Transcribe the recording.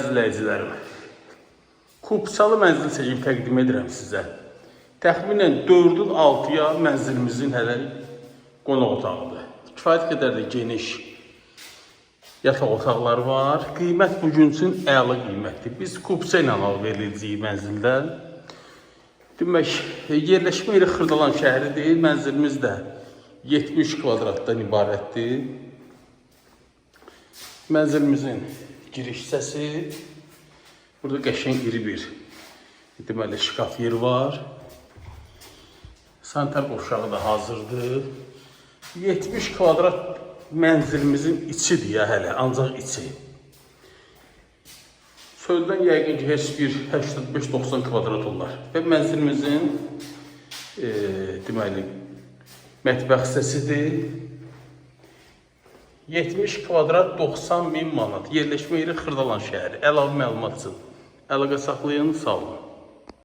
Dəyərli izləyicilərim, Kupçalı mənzil çəkib təqdim edirəm sizə. Təxminən 4-ün 6-ya mənzilimizin hələ qonaq otağıdır. Kifayət qədər də geniş yataq otaqları var. Qiymət bu gün üçün əla qiymətdir. Biz kupça ilə alıb veriləcəyik mənzildən. Demək, yerləşmə yeri Xırdalan şəhəridir. Mənzilimiz də 70 kvadratdan ibarətdir. Mənzilimizin giriş hissəsi. Burada qəşəng iri bir, deməli, şkaf yeri var. Sanitar qovşağı da hazırdır. 70 kvadrat mənzilimizin içidir ya hələ, ancaq içi. Çöldən yəqin ki, heç bir 85-90 kvadrat olar. Və mənzilimizin deməli, mətbəx hissəsidir. 70 kvadrat 90 min manat. Yerləşmə yeri Xırdalan şəhəri. Əlavə məlumat üçün əlaqə saxlayın. Sağ olun.